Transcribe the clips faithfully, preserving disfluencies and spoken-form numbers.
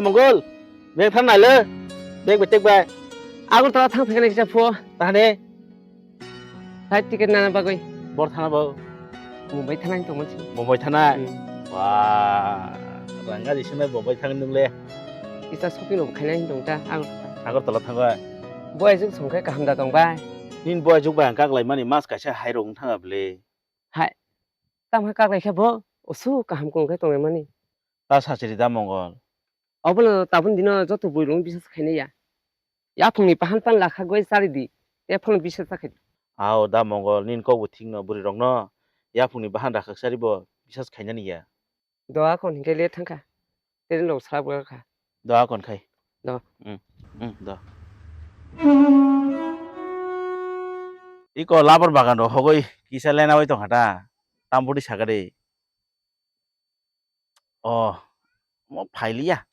Mongol, bag thang nai le. Bag betek bai. Agartala thang phaikha kisa pho. Tahane. Flight ticket nana bagwi. Bor thana bo. Mumbai thana tong mansi. Mumbai thana. Hmm. Wah, ranga di sene Mumbai thang nung le. Kisa shopping rok khaina hin tong ta Agartala. Agartala thang bai. Boy juk song khe kaham da tong bai. Nin boy juk bai ang kaklai mani mas kaisa hai rok thang able. Hai. Tamo kaklai khe bo osu kaham kong khe tong mani. Ta sachiri da Mongol. Obono tabun dino joto bwrwi rok bisas khainai ya. Yaphungni bahan pan lakha goi chari di. Te phano bisas ta khai di. Ao da Mongol, nin kok bo thik no bwrwi rok no. Yaphungni bahan rakha chari bo bisas khainani ya. Doa kon hinke le thangkha. Teri lok sra bwkha. Doa kon khai. Do. Hmm. Hmm, do. Iko labar bagan ro hogoi kisa lena oi tong hata. Tam budi sagade. Oh, mo phailiya.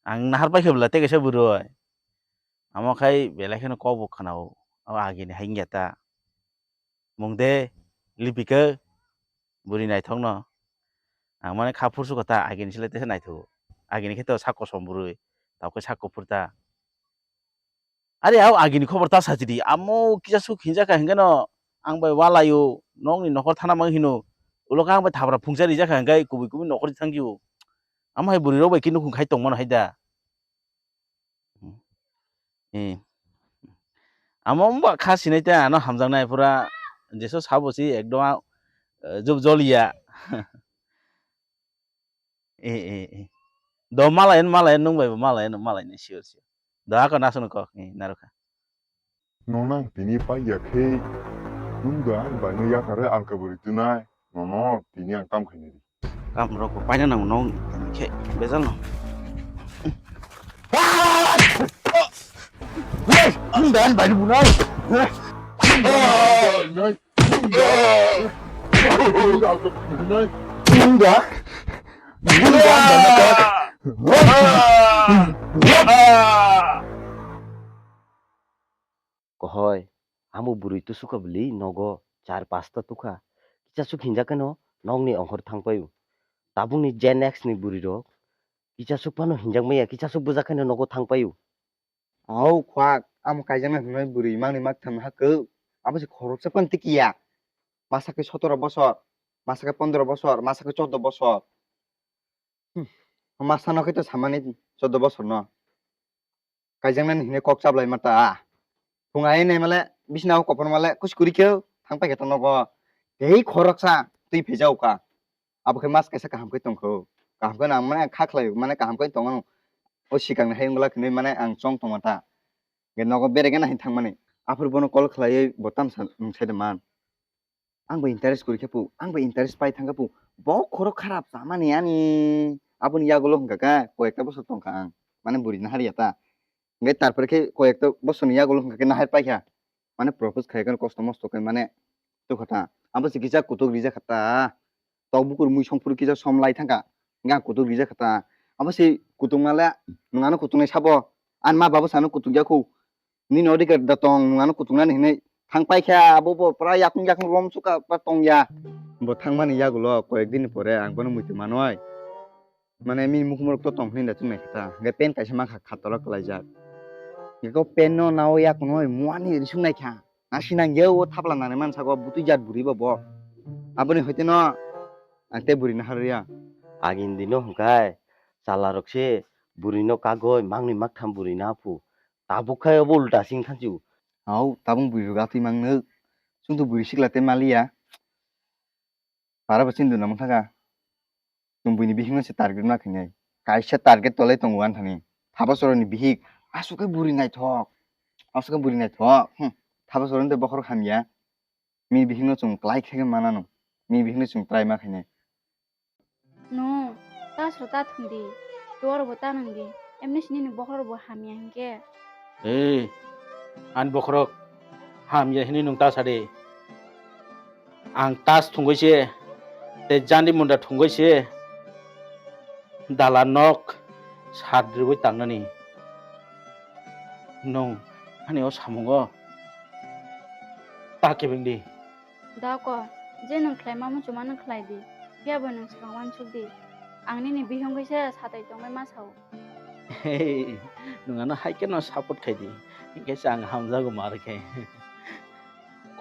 Ang nahar pai khebla te kaisa bwrwi. Amo khai belai kheno kok bo khwnao. Abo agini hai wngya ta. Mung de lipikhe bwrwi naithokno. Ang mane kha phursu kha ta agini sile tesa naithogo. Agini khe to sak kosom bwrwi. Tao khe sak kuphur ta. Are, ao agini khobor ta sachi di. Amo kisa suk hinjak kha hingke no ang bai walaio, nokni nokhor thana mang hino. Ulo khe ang bai thabra phungsa rijak kha hingke kubui kubui nokhor thang kio. Amo hai bwrwi rok bai khe nukhung khai tong mano hai da. Eh. Amo wngba kha sinai ta ano hamjaknai pura jeso sabo si ekdom a, eh, jub joliya. Eh, eh, eh. Do malayan, malayan, nung bai bo malayan, malayan, sure, sure. Do ako nasung kok, eh, narukha. Nonang tini pai ya khe, nung da bai no yakare alka bwrwi tunai, nono tini ang tam khainai di. Kam rok bo paina nang nong khe bejal no. Nung da bai bunai. Nung da. Kohoi, amo bwrwi tusukha bwlwi nogo char pasta tukha. Kichasuk hinjak kheno nokni ongkhor thangpaio. Tabukni Gen X ni bwrwi rok kichasuk phano hinjak maya, kichasuk bwjak kheno nogo thangpaio. Au khwak, amo kaijaknai hwnwi bwrwi mangni maktham hakhe, abo se khoroksa phano tikiya. Masa khe sotoro bosor, masa khe pondro bosor, masa khe chordo bosor. Hmm, masa no khe to samani chordo bosor no. Kaijaknani hinwi kok chablai ma ta. Phung ai nai male, bisna o kophor male, kuskuri khe thang pai khe ta nogo. Tei khoroksa twi phejao ka. Abo khe mas kaisa kaham khe tongkho. Kaham khe nang mane kha khlai mane kaham khe tongmano. O sikang hai wngla khe mane ang chong tongma ta. Ge nogo beregena hin thangmani. Aphuru bono call khlaiwi bo tamsa nung sai de man. Ang bai interest kuri khe pu, ang bai interest pai thang khe pu. Bo khorok kharap chamani ani. Aboni yagulo hwnkha khe koyekta bosor tongkha ang. Mane bwrwi nahar ya ta. Hwnkhe tarpore khe koyekta bosorni yagulo hwnkha khe nahar paikha. Mane propose khai khe kosto mosto khe mane tukha ta. Abo se kisa kutuk rijak kha ta. Tok bukur mui songphuru kisa som lai thangkha. Hwnkhe ang kutuk rijak kha ta. Abo se kutuk male nwng ano kutuk nai sabo. Ani ma babo sano kutuk ya khu. Nini odikar da tong, nwng ano kutuknani hinwi thang paikha, abo bo pura yakung yakung rom suka pa tongya. Bo thangmani yagulo koyek din ni pore ang bono muitu manoi. Mane mini mukhumorok to tong hinwi da chwng naikha ta. Hwnkhe pen kaisa mankha khatolo kwlaijak. Hwnkhe o pen no nao yakunoi muani risuk naikha. Nasi nangya o thapla nanai mansago butui jat bwrwi bo bo. Aboni hoite no ang tei bwrwi nahar rwya. Agini dino hwnkhe chwla rok se bwrwi no kagoi mangni maktham bwrwi na phu. Tabuk khai obo ulta sing thansu. Hau, tabung bwrwi rok atwi mang nuk. Chwng to bwrwi sikla tei maliya. Para bo chini duna mangthaka. Chwng buini bihikno se target ma khainai. Kaisa target tolai tongo ani thani. Thaba soroni bihik. Aswk khe bwrwi naithok. Aswk khe bwrwi naithok. Hmm. Thaba soroni tei bokhorok hamya. Bini bihikno chwng klai khe manano. Bini bihikno chwng try ma khainai. No, ta sro ta thung di, duar bo ta nang di, emni sini ni bokhorok bo hamya hinkhe. Ei, ani bokhorok hamya hinwi nwng ta sa di. Ang tas thungwi se, tei jandi munda thungwi se, dala nok sat rwui tangnani. Nwng ani o samungo ta kebeng di. Dako, je nwng khlaima muchungma nwng khlai di, phiya bo nwng swkang uansuk di. Ang nini bihik wngwi se satai tongwi ma sao. Hey, nwng ano hai kheno support khai di. Hinkhe se ang hamjago ma rwkhe.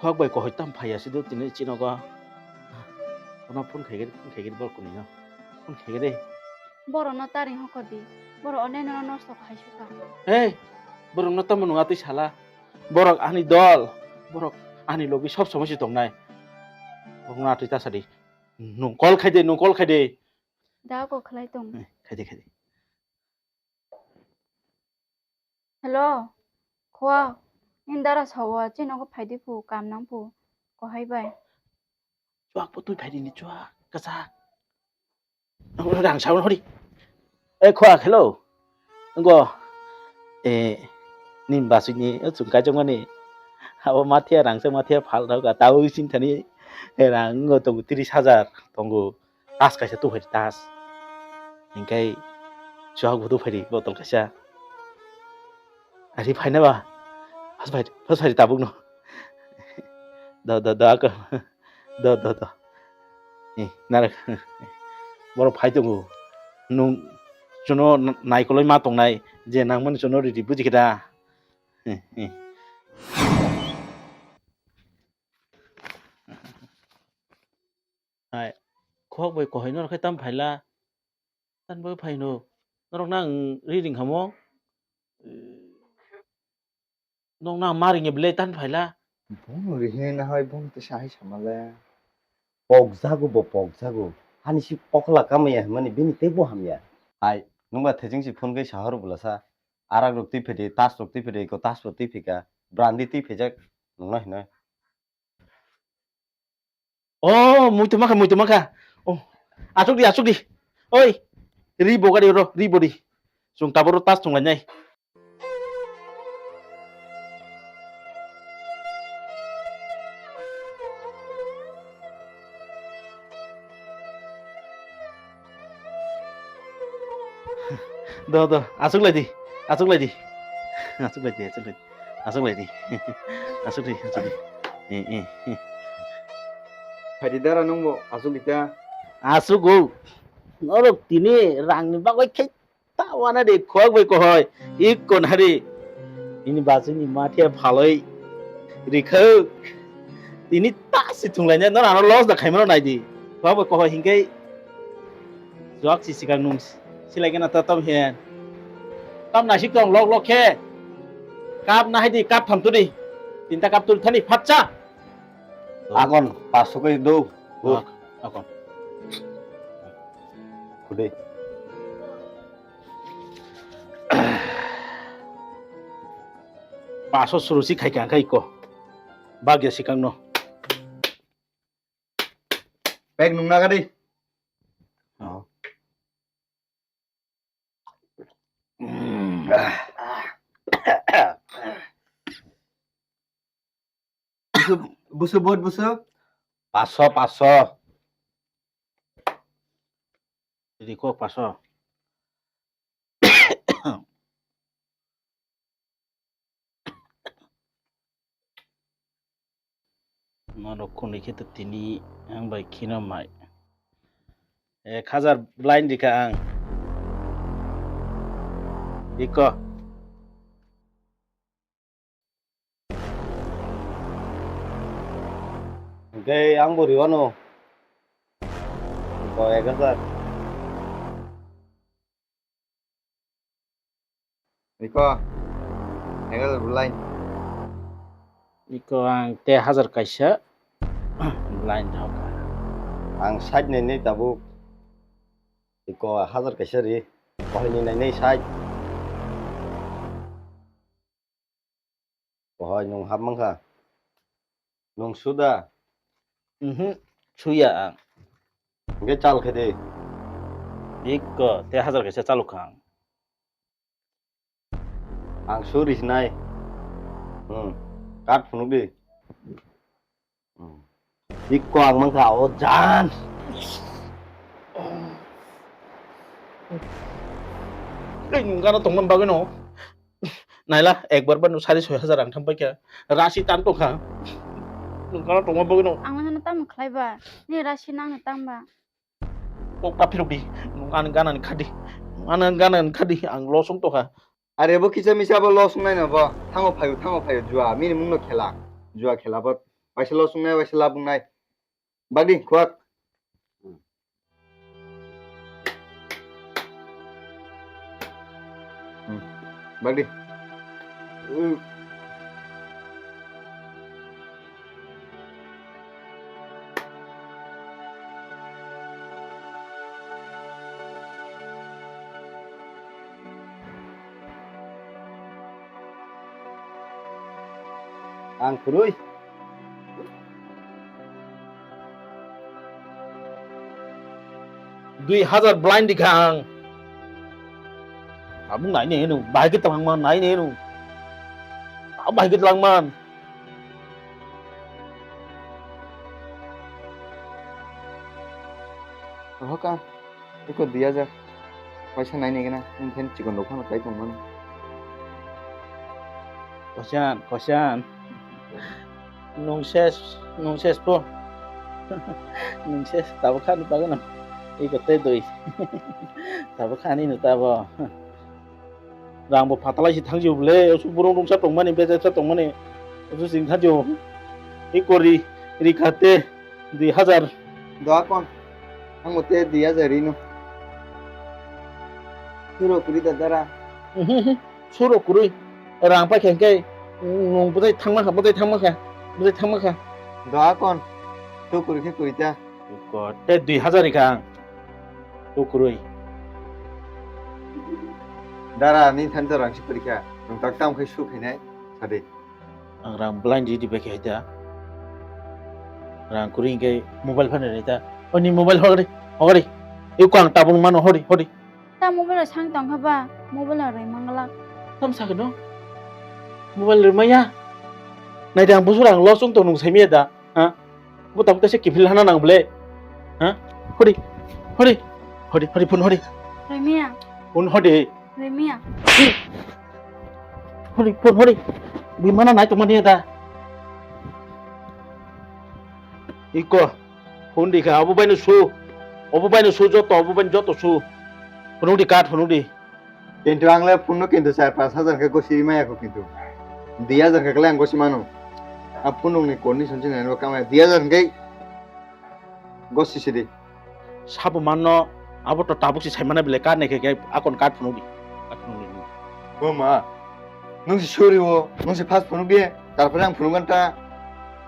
Khok bai kohoi tam phaiya se do tini chinogo. Ono phone khai gari, phone khai gari bor kunino. Phone khai gari. Borokno tari hokor di. Borok oneno nosto khai suka. Hey, borokno tamo nwng atwi sala. Borok ani dol. Borok ani logi sob somoi se tongnai. Borokno atwi ta sadi. Nwng call khai de, nwng call khai de. Da ko khlai tong. Eh, khai de, khai de. Hello. Khua. Nini dara sawa, chini nogo phai di phu, kam nang phu. Ko hai bai. Chuak phu twi phai di ni chuak, kasa. Ang rang sawa hori. Eh, khua, hello. Ngo, eh, nini basui ni, o chwng kaijakmani. Abo mathiya rangchak mathiya phal rok, tabo bising thani, eh, rang ngo tongo tris hajar tongo. Tas kaisa tuphai di, tas. Hinkhe chuak bo tuphai di, botol kaisa. Ari phaina ba? Phas phai, phas phai di tabuk no. Do, do, do, ako. Do, do, do. Eh, narak. Borok phai tongo. Nwng chuno naikolwi ma tongnai, je nangmani chuno ridi buji khe da. Eh, eh. Hai, khok bai kohoi norok khe tam phaila? Tan bai phaino. Norok nang ri ring hamo? Nok nang ma ring ye belai tan phaila? Bono ri hini na hoi, bono tesa hai samale. Pokjago bo pokjago. Hani si pokla kamaya hwnmani bini teibo hamya. Hai, nungba thejeng si phone kai sahor bwlasa. Arak rok twi phede, tas rok twi phede, ko tas rok twi phika. Brandi twi phejak nungna hino. Oh, muitu makha, muitu makha. Oh, asuk di, asuk di. Oi, ri bo gari ro, ri bo di. Chwng taboro tas thung lainai. Do, do, asuk lai di, asuk lai di. Asuk lai di, asuk lai di. Asuk lai di. Asuk di, asuk di. Eh, eh, eh. Phaidi dara nungbo asuk di ta. Asuk o. Norok tini rangni bagwi khe ta wana de khok bai kohoi. Ikkon hari. Ini basini mathiya phaloi. Rikhok. Tini ta si thunglaina nor ano loss da khaimano naidi. Khok bai kohoi hinkhe. Juak si sikang nung silai gana ta tam he. Tam nasik tong lok lok khe. Kap na hai di, kap tham tu di. Tinta kap tu thani phatcha. Akon, paso kai do. Ak-, akon. Kude. Paso suru si khai kang khai ko. Bagya sikang no. Pek nung naga di. Oh. Busu, busu, bot busu. Paso, paso. Riko paso. Norok kuni khe to tini ang bai khino mai. Ek hajar blind dikha ang. Iko. Hingke ang bo riwano. Iko ek hajar. Iko, ek hajar blind. Iko ang te hajar kaisa blind rok. Ang side nai nai tabuk. Iko hajar kaisa ri. Kohini nai nai side. Kohoi nung hap mankha. Nung suda. Mhm, suya ang. Hingke chal khe de. Iko te hajar kaisa chalok kha ang. Ang suri sinai. Hmm. Kat phunuk di. Hmm. Ikko ang mangkha o jan. Ei nungkano tongna bagwi no. Naila ekbar ba no sari soi hajar ang thampaikha. Rasi tan tongkha. Nungkano tongma bagwi no. Ang nangno tamo khlai ba? Ni rasi nangno tang ba? Kok ta phirok di, nung ani gana ni khadi. Ano gana wngkha di, ang loss wng tongkha. Are bo kisa misa bo loss wngnai no bo. Thango phaio, thango phaio, jua, mini mungno khela. Jua khela bo. Waisa loss wngnai, waisa lab wngnai. Bagdi, khuak. Hmm. Bagdi. Ang kwrwi. Dui hazar blind dikha ang. Tabuk nai ne hino, bahai khe twlangma nai ne hino. Tabuk bahai khe twlangma. Rohok ang, eko dui hajar. Paisa nai nai gana, nini thani chikon rok phano kai tong mano. Kosan, kosan. Nung ses, nung ses po. Nung ses, tabuk kha ni bagwi no. Eko tei dui. Tabuk kha ni no tabo. Rang bo phatalai si thang jio bole, osu burung rungsa tong mani, beja sa tong mani. Osu sing thang jio. Eko ri, ri kha te. Dui hajar. Doa kon. Ang mote dui hajar rino. Suro kuri da dara. Suro kuri. Rang pai khe hwnkhe, nwng bwtai thangma kha, bwtai thangma kha, bwtai thangma kha. Doa kon. Tu kuri khe kuri ta. Ko, te dui hajar rikha ang. Tu kuri. Dara ni than to rang si kuri kha. Nwng tak tam khe su khainai. Sadi. Ang rang blind di di bai khe hai ta. Rang kuri hwnkhe mobile phano ri ta. Oni mobile hori, hori. Eko ang tabuk mano hori, hori. Ta mobile rok sang tong kha ba, mobile rok rwi mangla. Tam sa kheno? Mobile rwi maya? Nai da ang busu rang loss wng tong nung sai miya da. Ha? Bo tabuk tese kiphil hana nang bole. Ha? Hori. Hori. Hori, hori, phone hori. Rwimia. Phone hori. Rwimia. Hori, phone hori. Bui mana nai tongmani da. Iko. Phone di kha, obo baino su. Obo baino su joto, obo baino joto su. Phone di card, phone di. Kintu ang le phone no kintu char pash hajar khe gosi maya kho kintu. Dui hajar khe kle ang gosi mano. A phone ni condition chini ano kama dui hajar khe gosi sidi. Sabo manno abo to tabuk si sai mana bile kar ne khe khe akon kar phunuk di. Kar phunuk di. Bo ma. Nung si suri o, nung si fast phunuk di. Tarpore ang phunuk ganta.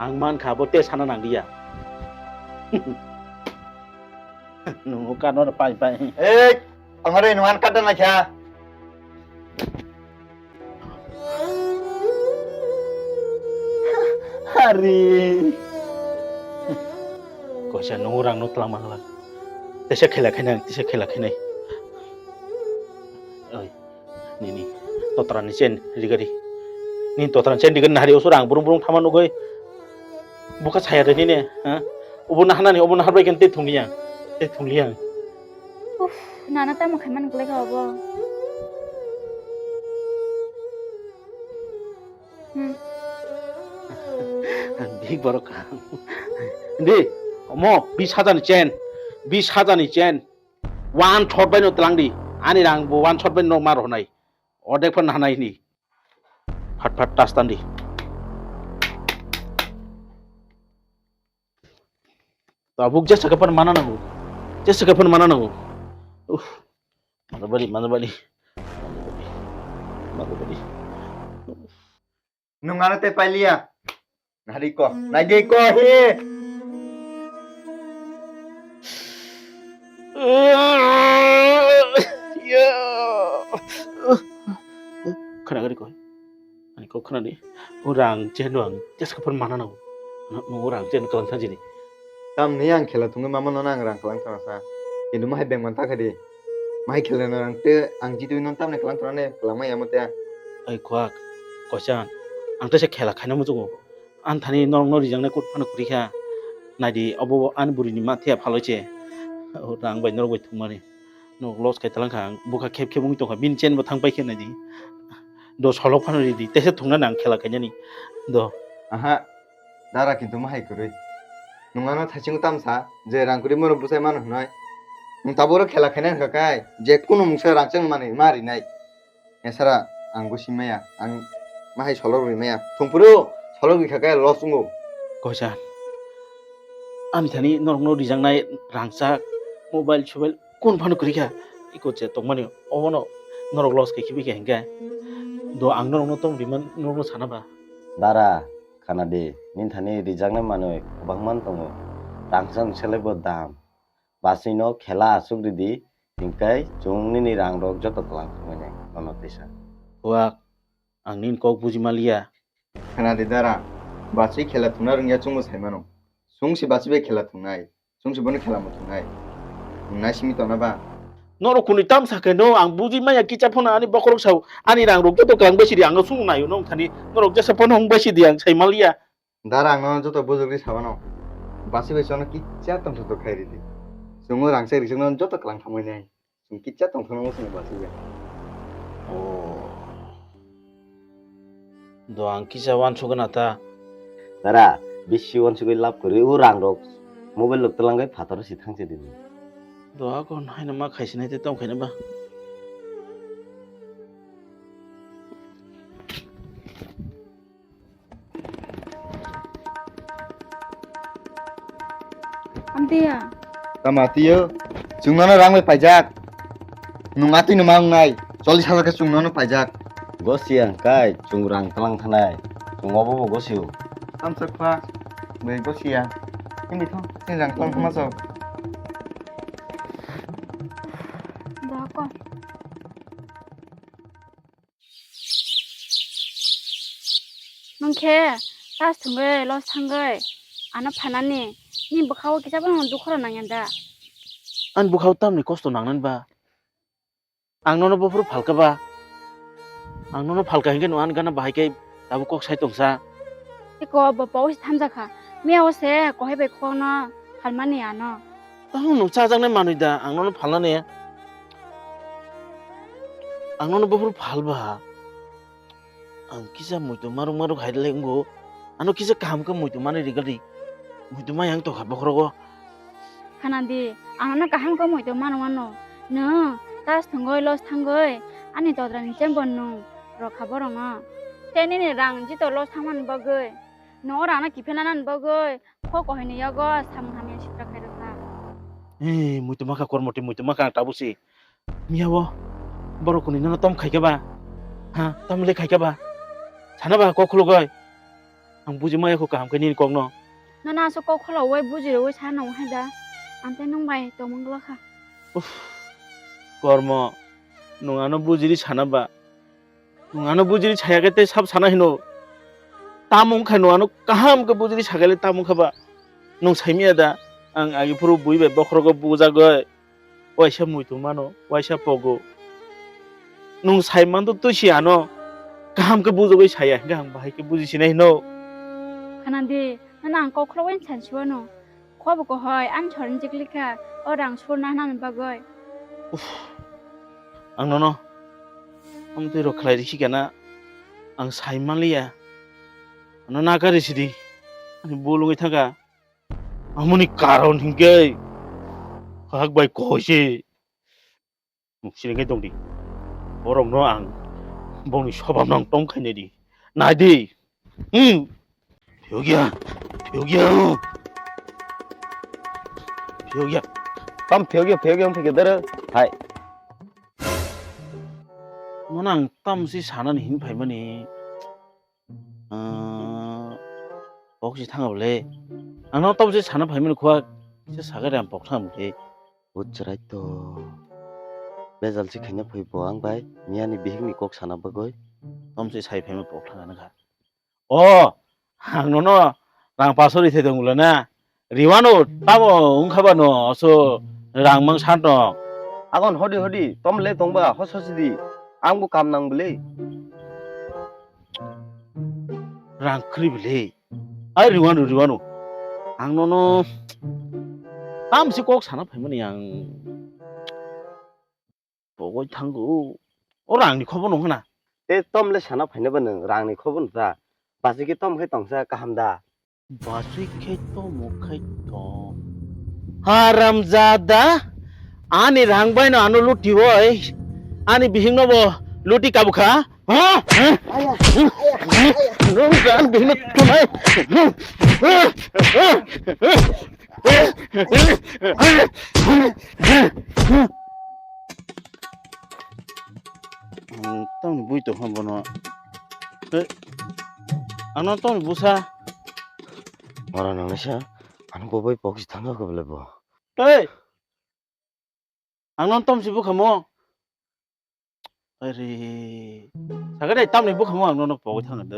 Ang man kha bo te sana nang dia. Nung ka no pai pai. Ei, angare nung an kata na kha. Hari. Koisa nung rang no tlang mangla. Tesa khela khainai, tesa khela khainai. Oi, nini totra ni chen rigari. Nini totra ni chen rigari na hari osor ang burung burung thama nugoi. Buka saya de nini, ha? Ubo na hanani, ubo na harbai kan te thungliya. Te thungliya. Uff, nana tamo khaiman glai ka obo. Hmm. Big borok. Di, omo bis hajar ni chen. Bis hajar ni chen. One shot bai no tlang di. Ani rang bo one shot bai no mar honai. Odek phan hanai ni. Phat phat tas tan di. Tabuk jesa kapan mana nango. Jesa kapan mana nango. Uff. Mana bali, mana bali. Mana bali. Mana bali. Nung ano te pailiya. Nari ko. Nai de ko he. Khana gari ko. Ani kok khna di. O rang chen rang tes kapan mana nang. Nang o rang chen kalang tha jini. Tam ni ang khela thungwi mama no nang rang kalang tha sa. Kintu mahai beng man ta kha di. Mahai khela no rang te ang jitwi non tam ni kalang tha ne kalang ma yamo te. Ai khwak. Koisan. Ang te se khela khaina muchungo. An thani norok no rijang nai kut phano kwrwi kha. Nai di obo ani buri ni ma thia phaloi che. O rang bai norok bai thung mani. Nok loss khai talang kha ang, bukha khep khep wngwi tongkha, bini chen bo thang pai khe nai di. Do solok phano ridi, tesa thungna nang khela khainani. Do. Aha, dara kintu mahai kwrwi. Nwng ano thaiching tam sa, je rang kwrwi moro bwsai mano hwnwi. Nwng tabuk oro khela khaina hwnkha khe, je kunu mungsa rangchak manwi ma rinai. Esara, ang gosi maya, ang ma hai solok rwi maya. Thungphuru, solok rwi kha khe loss wngo. Koisa, ani thani norokno rijaknai rangchak, mobile sobail, kun phano kwrwi kha. Iko je tongmani, obono norok loss khe khibi khe hinkhe. Do ang norokno tong riman, norokno sana ba. Dara, khana di, nini thani rijaknai manwi kwbangma tongo. Rangchak selai bo dam. Bachwino khela aswk ridi, hinkhe chwng nini rangrok joto kwlang thangmani nono tisa. Wak, ang nini kok buji maliya. Khana di dara, bachwi khela thwngna rwngya chwngbo sai mano. Chwng se bachwi bai khela thwngnai, chwng se bono khela muthungnai. Nwng naisingwi tongna ba? Norok kwnwi tam sakhe no, ang buji maya kicha phano ani bokhorok sao, ani rangrok joto kwlang bai sidi, ang no chwng naio no wngthani, norok jesa phano wng bai sidi, ang sai maliya. Dara ang nono joto bujogwi samano. Basi bai chono kicha tongthok thok khai ridi. Chwngno rangchak rijak nono joto kwlang thangmani ai. Chwng kicha tongthok nango chwngno basi bai. Oh. Do ang kisa wansugwi na ta. Dara, bisi wansugwi lab kwrwi o rangrok mobile rok twlangwi phataro si thangse dini. Do akon haino ma khaisinai te tong khaina ba. Amtiya. Tama tiyo? Chwng nono rang bai paijak. Nwng atwi no ma wngnai. Chollis hajar khe chwng nono paijak. Gosi ang kai, chwng rang tlang thanai. Chwng obo bo gosi o. Tamsa khwa. Bai gosi ya. Hindi thong. Chwng rang tlang thangma chao. Dako. Nwng khe tas thwngwi los thangwi ano phanani, ni bwkhao kisa phano dukhu rw nangya da? Ani bwkhao tamni kosto nangnani ba? Ang nono buphuru phalka ba? Ang nono phalka hinkhe nwng ani gana bahai khe tabuk kok sai tongsa. Eko bo pao se thamjakha. Miya o se kohai bai khokno phalmani ano. Tamo nwng chajaknai manwi da ang nono phalnani? Ang nono buphuru phal ba? Ang kisa muitu maruk maruk hai le wngo. Ano kisa kaham khe muitu manwi rigadi. Muitu ma yang tokha bokhorogo. Khana di, ang nono kaham khe muitu mano mano. Nwng tas thwngwi los thangwi ani todrani chembo nwng rokha borokno. Tei nini rang jito los thangmani bagwi. Nogo rangno kiphilna nani bagwi kho kohaini yago samung hamya sitra khairokha. Ee, muitu makha kormoti, muitu makha ang tabuk si. Miya o borok kwnwi nono tom khaikha ba? Ha, tom le khaikha ba? Sana ba kok khulugwi? Ang buji maya kho kaham khe nini kokno. Nono aswk kok khulogwi buji rwgwi sana nang hai da? Ang tei nwng bai tongmung glakha. Uff, kormo, nwng ano bujiri sana ba? Nwng ano bujiri saya khe tei sab sana hino. Tamo wngkha nwng ano kaham khe bujiri sakha le tamo wngkha ba? Nwng saimanya da? Ang agi phuru bui bai bokhorogo bujagwi waisa muitu mano, waisa pogo. Nwng sai manto twi si ano kaham khe bujagwi saya, hinkhe ang bahai khe buji sinai hino. Khana di, nono ang kok khulogwi sansiwano. Khobo kohoi, ani sorni chiklikha, o rang surna nani bagwi. Uff, ang nono amtwi rok khlai rikhi kana, ang sai manliya. Ano nakari sidi, ani bul wngwi thangkha. Amoni karon hinkhe, hak bai kohoi se. Siringkhe tongdi. Borokno ang bongni sobamno ang tong khainai di. Nai di. Hmm. Phiyokya. Phiyokya. Phiyokya. Tam phiyokya, phiyokya wng phikhe dara. Hai. Mano ang tam si sanani hin phaimani. Ah, pok si thanga bole. Ang no tam si sana phaimani khwa. Kisa sagari ang pok thanga bole. O chwrai to bejal se khaina phai bo ang bai miyani bihikni kok sana bagwi. Tom se sai phaima pok thang nang kha. O, ang nono rang paso ri thai tong bwla na. Riwano tamo wngkha ba no so rang mang san no. Agon hodi hodi tom le tong ba hos hos di. Ang bo kam nang bwle. Rang khri bwle. Ai riwano riwano. Ang nono tamsi kok sana phaimani ang pogoi thango. O rangni khobor nung khna. Te tom le sana phaina ba nung rangni khobor nung ta. Basi khe tom khai tongsa kaham da. Basi khe tom khai tong. Haramjada. Ani rang bai no ano luti oi. Ani bihik no bo luti kabu kha. Ha? Aya, aya, aya. Nung kan bihik no tunai. Tamni bui tong bono. Ano tamni busa. Ora nang sa. Ano bo bai pok si thang ko bole bo. Hey. Ang nono tom si bukhamo. Ari. Saga dai tamni bukhamo ang nono pogwi thangna.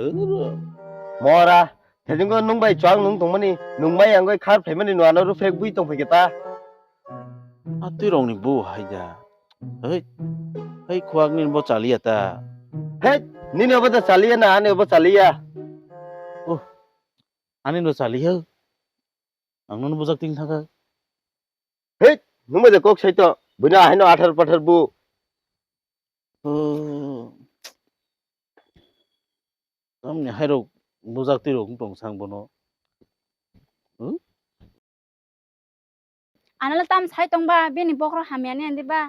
Mora, thejingo nung bai chwng nung tongmani, nung mai ang bai khar phaimani no ano rufrek bui tong phai ta. A twi rong ni bu hai da. Hei. Hei khuak ni bo chaliya ta. Hei, nini obo da chaliya na ani obo chaliya. Oh. Ani no chaliya. Ang nono bujak ting thangkha. Hei, nungbai de kok sai to. Buino ahaino athar pathar bu. Oh. Tamni hairok bujak twi rok tong sang bono. Hmm? Anala tam sai tong ba, bini bokhorok hamya ni andi ba.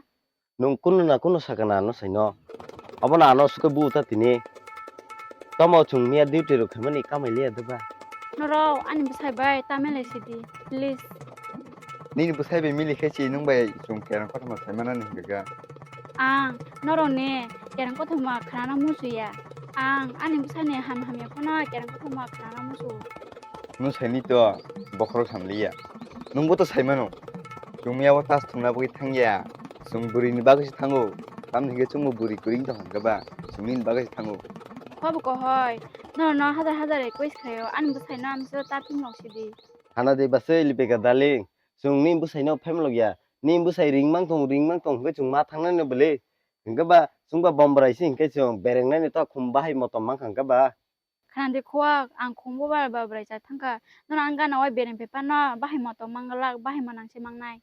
Nung kunu na kunu sakana ano saino. Abono ano suke bu ta tini. Tamo chwng miya duty rok khaimani kamai liya de ba. Norok ani bwsai bai ta milai sidi, please. Nini bwsai bai mili khe si nung bai chwng kerang kothoma sai manani hwnkha kha. Ang norok ni kerang kothoma khnana musuya. Ang ani bwsai ni ham hamya phano kerang kothoma khnana musu. Nung saini to bokhorok samliya. Nungbo to saimano. Chwng miya bo tas thumna bagwi thangya. Chwng bwrwini bagwi se thango. Tamni hwnkhe chwngbo bwrwi kwrwi wng tongkha ba. Chwng nini bagwi se thango. Khobo kohoi. Nono hajar hajar request khaio. Ani bwsaino amso ta phimlok sidi. Hana de basai lipika darling. Chwng nini bwsaino phimlok ya. Nini bwsai ringmang tong ringmang tong hwnkhe chwng ma thangnai no bwle. Hwnkhe ba chwngba bombrai se hwnkhe chwng berengnai ni ta khum bahai motom mankha hwnkhe ba. Khna de khuak, ang khungbo bar ba bwrai cha thangkha. Nono ang gana wai bereng pepa no bahai motom manglak, bahai mo nangse mangnai.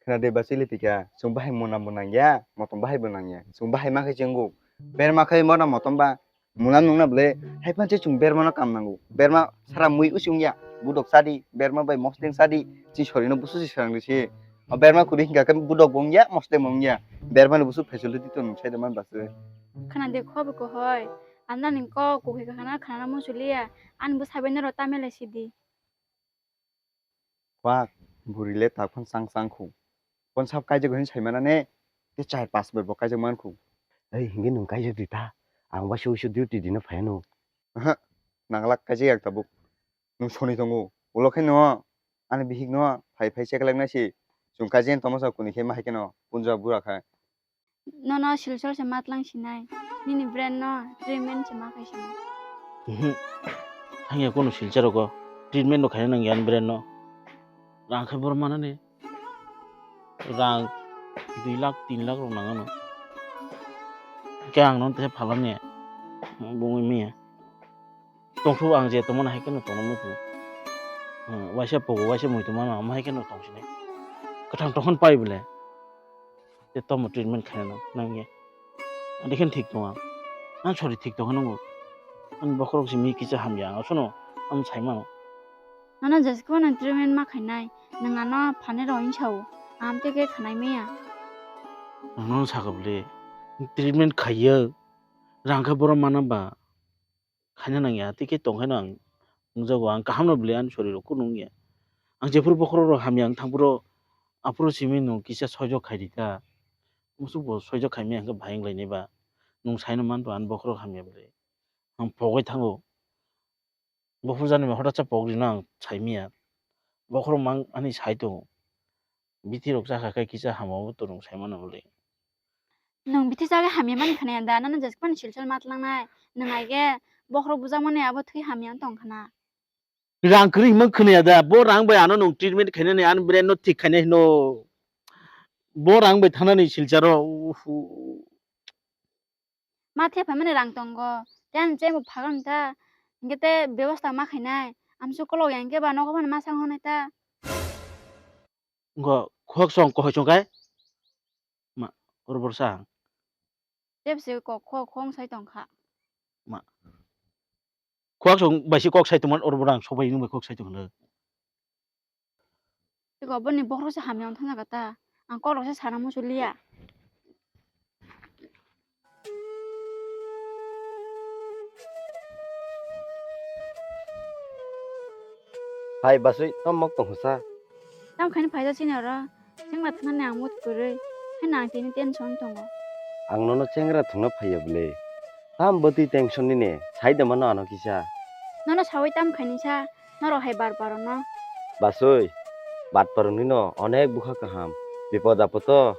Khna de ba chili pika, chwng bahai mona bo nangya, motom bahai bo nangya. Chwng bahai ma khai chwngo. Berma khai mona motom ba, mona nungna bwle, hai phan se chwng berma no kam nango. Berma sara mui usi wngya, budok chadi, berma bai mosdeng chadi, chi sori no busu si serang risi. O berma kuri hingka khe budok bo wngya, mosdeng bo wngya. Berma ni busu facility to nung sai de man ba se. Khna de khuak bo kohoi. Ang nini kok kukhwi kakhana khnana musuliya, ani bwsai bai norok ta milai sidi. Kwak, bwrwi le tak phano chang chang khu. Pon sab kaijak hwnwi sai mana ne, tei char pas bai bo kaijak man khu. Ei, hingke nwng kaijak di ta? Ang waisa waisa duty dina phai ano. Aha, nanglak kaijak yak tabuk. Nwng soni tongo. Ulo khe no, ani bihik no, phai phai cheklek nai si. Chwng kaijak tongma sa kuni khe ma hai khe no, punja bura kha. Nono Silchar se matlang sinai. Nini brand no treatment se ma khai sinai. Mhm. Thangya kono Silchar rogo treatment no khaina nangya ani brand no. Rang khai bor manani. Rang dui lakh, tin lakh rok nangano. Khe ang no tei phalamni. Bungwi miya. Tongthok ang je tongmani hai kheno tongna muchungo. Hmm, waisa pogo, waisa muitu mano, amo hai kheno tongsinai. Kwthang tongkhon pai bole. Te tomo treatment khaina nang, nangya. Adi khen thik tong ang. Ang sori thik tong khe nungo. Ang bokhorok simi kisa hamya ang, asono ang sai mano. Nono jeske phano treatment ma khainai, nwng ano phane rw hwn sao, ang amtwi khe khanai maya. Ang nono sakha bole, treatment khaiya, rang khe bohrok mana ba? Khaina nangya, tei khe tong khe no ang nukjago, ang kaham no bwlai ani sori rok kunu wngya. Ang jephuru bokhorok rok hamya wng thangphuru aphuru simi nwng kisa soijak khai di ta. Musuk bo soijak khai maya hwnkhe bahai wng lainai ba. Nwng sai no man ba ani bokhorok hamya bwlai. Ang pogwi thango. Bo puja ni hoda cha pok rino ang sai maya. Bokhorok mang ani sai tongo. Bithi rok chakha khe kisa hama bo tongo sai mano bwlai. Nwng bithi chagwi hamya mani khna ya da, nano jeske phano Silchar ma tlangnai. Nwng ai khe bokhorok bujak mani abo thwi hamya wng tong khna. Rang kwrwi himma khna ya da, bo rang bai ano nwng treatment khainani, ani brain no thik khainai hino. Bo rang bai thanani Silcharo, uhu. Ma thep hai mani rang tongo, tei ani chemo phagan ta, hinkhe tei bebosta ma khainai, amso kolok ya hinkhe ba nogo phano ma sang honai ta. Wngkha khok song kohoi song kai. Ma, oro borsa ang. Tep se kok khok khong sai tong kha. Ma. Khok song bai se kok sai tongmani oro borang sobai nung bai kok sai tong kha. Eko boni bokhorok se hamya wng thangna kha ta. Ang kok rok se sana muchung liya. Hai basui, tamo mok tong sa? Tamo khaini phaijak chini oro? Chengra thwngnani ang mood kwrwi. Haino ang tini tension tongo. Ang nono chengra thwngna phaiya bwle. Tam bwtwi tension nini, sai de mano ano kisa. Nono sawi tam khaini sa, norok hai bar paro no. Basui, bar paro nino onek bwkha kaham. Bipod apod o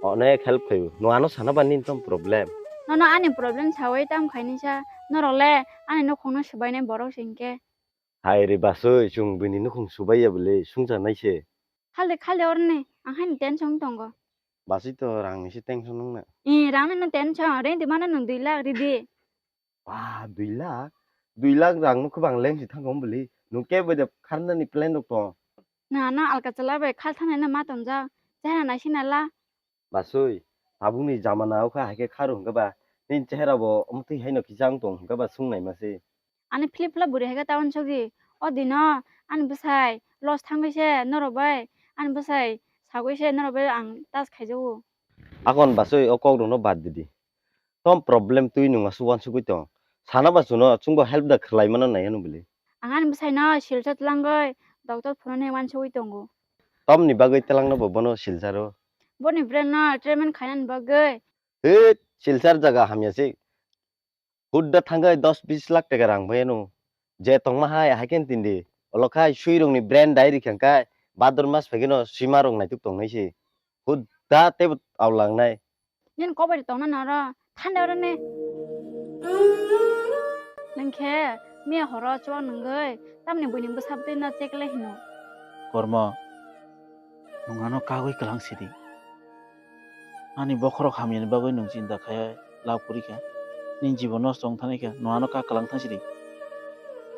onek help khaio. No ano sana ba nini tamo problem? Nono ani problem sawi tam khaini sa, norok le ani nukhungno swbainai borok se hinkhe. Hai re basui, chwng bini nukhung subaiya bwle, sungcharnai se. Khali, khali orni, ang haino tension tongo. Basui to rangni se tension wngna. Eh, rangni no tension, renti mana nwng dui lakh ridi. Ba, dui lakh? Dui lakh rang no kwbang lengsi thangkha bwle. Nwng kebo de kharnani plan rok tong? Na, na, alka chala bai khal thangnai no ma tongjak. Chehra naisina la. Basui, tabukni jamana o kha hai khe kharu hwnkhe ba, nini chehera bo mwtwi haino kisa wng tong hwnkhe ba sung naima se. Ani philip philip bwrwi hai khe ta uansukdi. O dino ani bwsai loss thangwi se norok bai, ani bwsai sagwi se norok bai ang touch khaijago. Akon basui o kok rok no bad didi. Tom problem twi nwng aswk uansugwi tong. Sana ba chuno chwngbo help da khwlai mano nai hwnwi bwle. Ang ani bwsaino Silchar twlangwi doctor phunuknai uansugwi tongo. Tomni bagwi twlangno bo bono Silcharo? Boni brainno treatment khainani bagwi. Hit, Silchar jaga hamya se. Hut da thangwi dos bis lakh taka rang bai ano. Je tongma hai, hai khe tindi. Olo khai sui rokni brain dai rikha khai, bhadur mas phai kheno sima rok naituk tongnai se. Hut da tebo aw langnai. Nini kok bai tongna noro, thanda oro ne. Nwng khe miya horo chuak nwngwi, tamni buini bwsa bwtwi no cheklai hino. Kormo, nwng ano kagwi kwlang sidi. Ani bokhorok hamyani bagwi nwng chinta khai lab kwrwi kha. Nini jibon nosto wng thani kha, nwng ano kak kwlang thang sidi.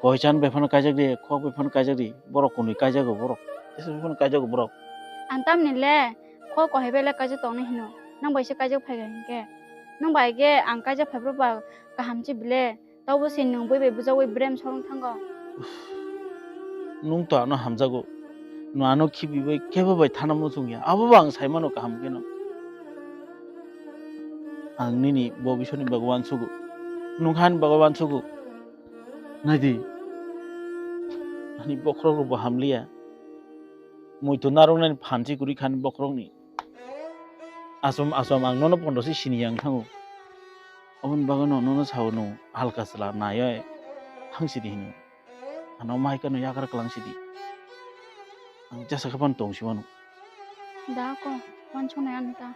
Koichan bai phano kaijak di, khok bai phano kaijak di, borok kwnwi kaijago borok. Tesa bai phano kaijago borok. Ang tamni le khok kohai bai le kaijak tongna hino, nang bai se kaijak phai kha hinkhe. Nang bai khe ang kaijak phai phuru ba kaham se bile. Tobo se nwng bui bai bujagwi brem sorong thango. Uff, nwng to ano hamjago. Nwng ano khibiwi kebo bai thana muchung ya. Abo bo ang sai mano kaham kheno. Ang nini bobisoni bagwi uansugo. Nwng hani bagwi uansugo. Naidi. Ani bokhorok rokbo hamliya. Muitu narwknani phansi kwrwi khani bokhorokni. Asom asom ang nono pondro se sini yang thango. Oboni bagwi no nono sao no halka chwla naiya thang sidi hino. Ano mai kano yakar kwlang sidi. Ang jasa khe phano tong si mano. Da ko, uansuknai ano ta.